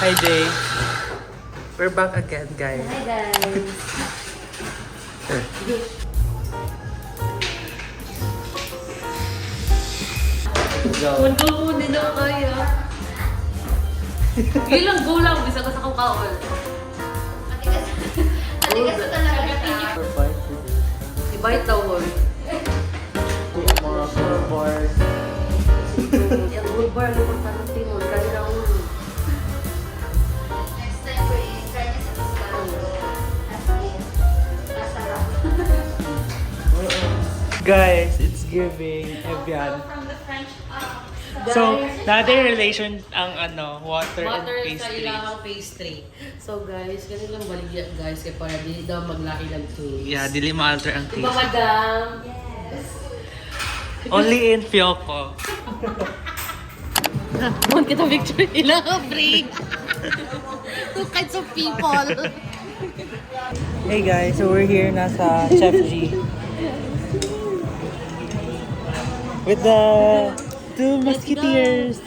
Hi, Jay. We're back again, guys. Hi guys. Go. Kung go, hindi na kaya. Yun lang, go lang. Bisa ko sa kong kaol. Matigas. Matigas talaga siya. I-bite daw, hol. Mga four bars. Yung gold bar, ano pang tanong tingol. Kaya na ulo. Next time, try niya sa Pistachio. As in, masarap. Guys, it's giving Evian. From the French, So, natin relation ang ano, water, Water and sa pastry. ilang pastry. So guys, ganun lang baligya guys. Kaya para di daw maglahi ng taste. Yeah, dili ma-alter ang Diba taste. madam? Yes. Only in Fioco. Want kita picture nila, free. Two kinds of people. Hey guys, so we're here na sa Chef G. With the two musketeers.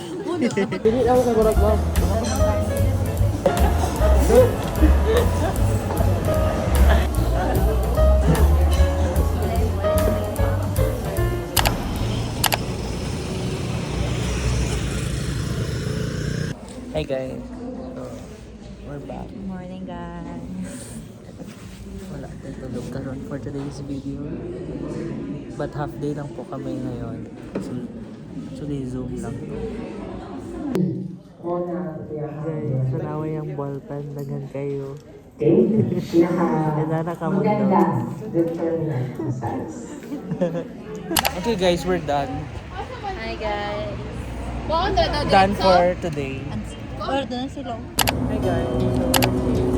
Hey guys, so we're back. Morning, guys. Wala tayong tulog karon for today's video. But half day lang po kami ngayon. So, actually Zoom lang to. Guys, wala yung ballpen. Daghan kayo. Okay? Pinaka Nana ka mo maganda determinant ng size. Okay guys, we're done. Hi, guys. Done for today. Order na sila. Hi guys. So we're here.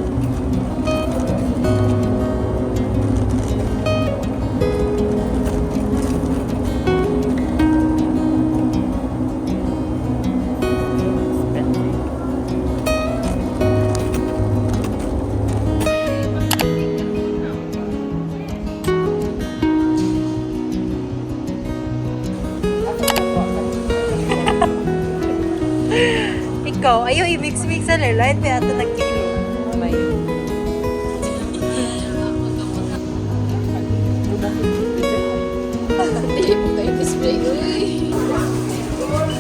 Ikaw, ayaw i-mix-mix sa lalait, may ato nagkilo. May Hindi po kayo display. Uy! Uy!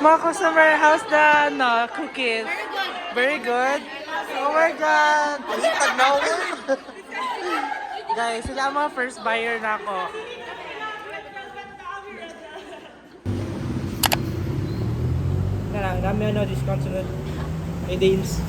Mga customer, how's the ano, cookies? Very good. Oh my God! Tagnaw. Guys, sila ang mga first buyer na ako. Nga dami ano, discount sunod. May Danes.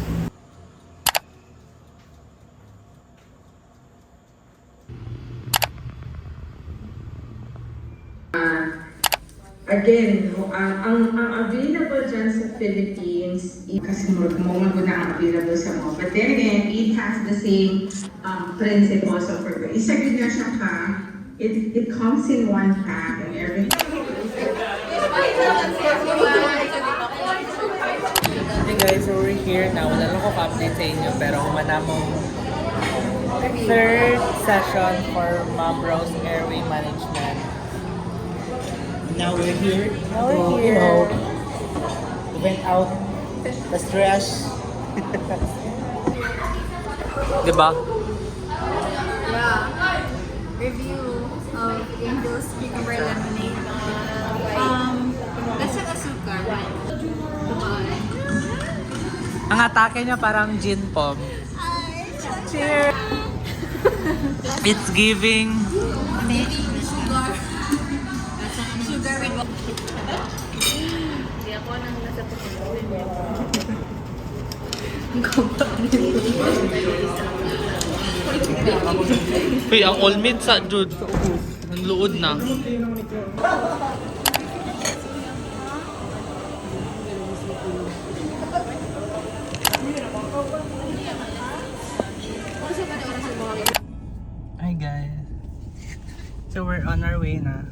Again, no, ang available dyan sa Philippines, kasi mo mo na ang available sa mga. But then again, it has the same principles of purpose. Isa gid na siya ka, it comes in one pack and everything. Hey guys, so we're here na. Wala lang ko update sa inyo, pero humana mong third session for Ma'am Rose Airway Management. Now we're here. Now we're to, here. You know, to vent out the stress. Diba? Yeah. Review of Angel's Cucumber Lemonade. That's an asukar. Bye. Ang atake niya parang gin pom. Cheers! It's giving Sugar. Sugar with Hindi ako nang nasa pagkakas. Uy, ang all meat sa dude. Ang luod na. Hi guys. So we're on our way na.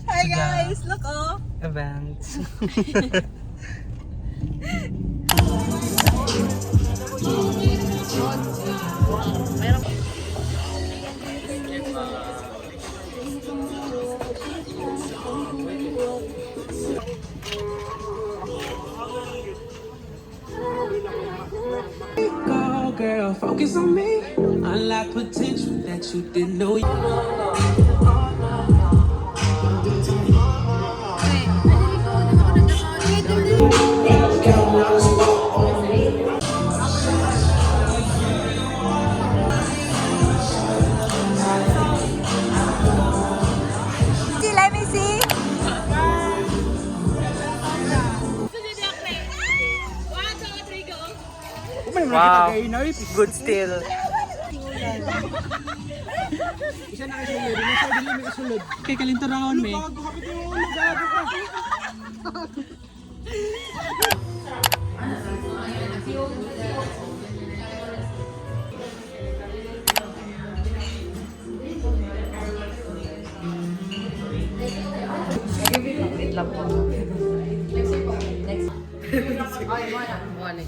Hi guys! Look oh! Event. Go, girl, focus on me. Unlock potential that you didn't know you. See, let me see! Wow. Good still. Kay kalinturangon me. Wait lang po. Next. Ay, mo na. Mo na.